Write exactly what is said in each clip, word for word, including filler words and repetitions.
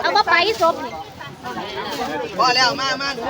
เอามาไปศพนี่ พอแล้ว มา มาหนู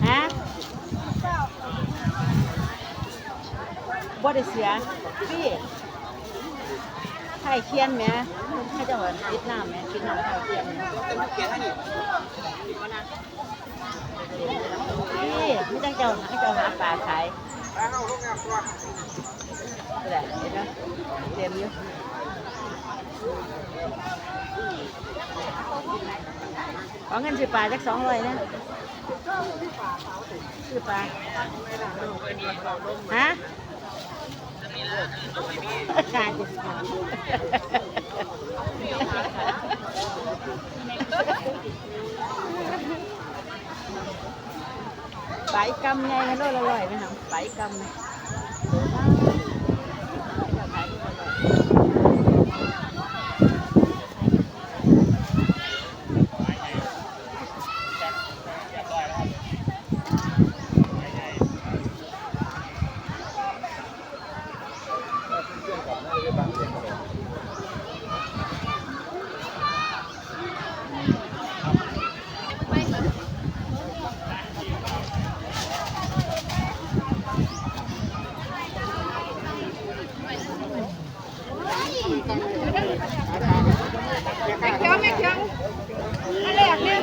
ฮะ บ่ได้เสีย ฟรี ไทยเขียนแหม เขาเจ้าปิดน้ำแหม ปิดน้ำไทยเขียนแหม นี่ มีแต่เจ้า เขาเจ้าหาปลาขาย แหละ เห็นไหม เต็มอยู่ ขอเงินซื้อปลาจักสองร้อยนะ ซื้อปลา ฮะ ปลาอีกกำไงคะ โลละร้อยนะคะ ปลาอีกกำนะ แม่เขียว แม่เขียว มาแลกเนี่ย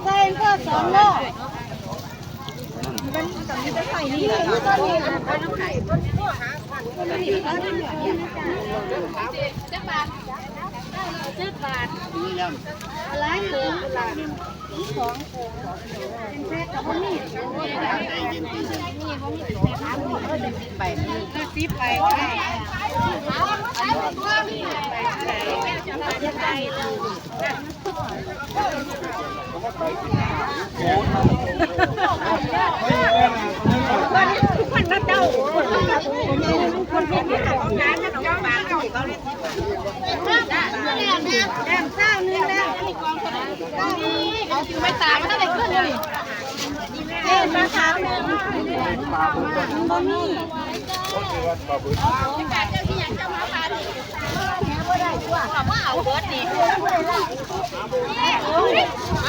ใส่ก็สองโล มันก็มีแต่ใส่นี่แหละ อะไรเกิน แต้มเศร้าหนึ่งแล้ว เอาถือไม้ตามาตั้งแต่เพื่อนเลย เอ้ย มาสามหนึ่ง มันบ่มี เอาเบิดนี่ เอา